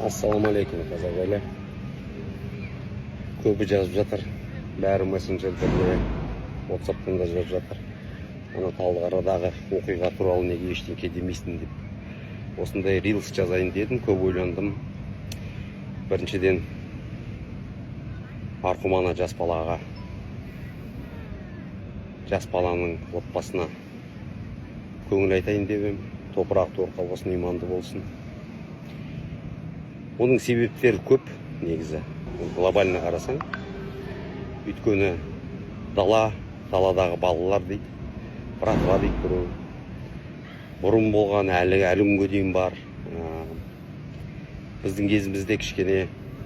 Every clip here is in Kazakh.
Ассалаумағалейкум, қазақ елі! Көбі жазып жатыр, бәрі мессенджерде, Ватсаптан да жазып жатыр, ана Талдықарадағы оқиға туралы неге ештеңке демейсің деп. Осындай рилс жазайын дедім, көп ойландым. Біріншіден, марқұм ана жас балаға, жас баланың отбасына көңіл айтайын деп едім. Топырағы торқа болсын, иманды болсын. Оның себептері көп негізі, глобально қарасаң. Өйткені дала, даладағы балалар дейді, братва дейді біреу. Бұрын болған, әлі күнге дейін бар. Біздің кезімізде кішкене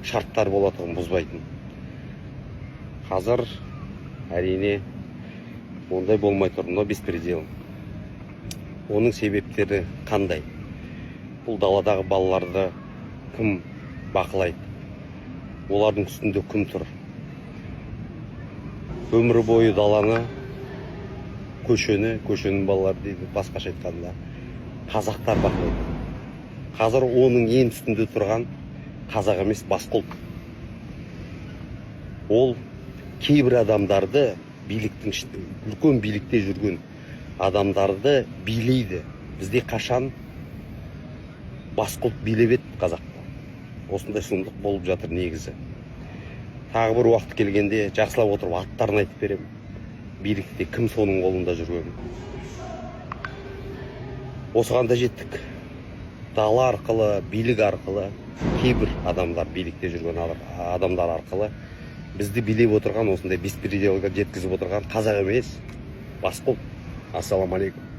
шарттар болатұғын, бұзбайтын. Қазір, әрине, ондай болмай тұр, но беспредел. Оның себептері қандай? Бұл даладағы балаларды кім бақылайды? Олардың үстінде кім тұр? Өмір бойы даланы, көшені, көшенің балалары дейді, басқаша айтқанда, қазақтар бақылайды. Қазір оның ең үстінде тұрған қазақ емес, басқа ұлт. Ол кейбір адамдарды, биліктің үлкен билікте жүрген адамдарды билейді. Бізде қашан басқа ұлт билеп еді қазақты? Осындай сұмдық болып жатыр негізі. Тағы бір уақыт келгенде жақсылап отырып аттарын айтып беремін, билікте кім, соның қолында жүрген. Осыған да жеттік. Дала арқылы, билік арқылы, кейбір адамдар, билікте жүрген адамдар арқылы бізді билеп отырған, осындай беспределға жеткізіп отырған қазақ емес, басқа ұлт. Ассалаумағалейкум.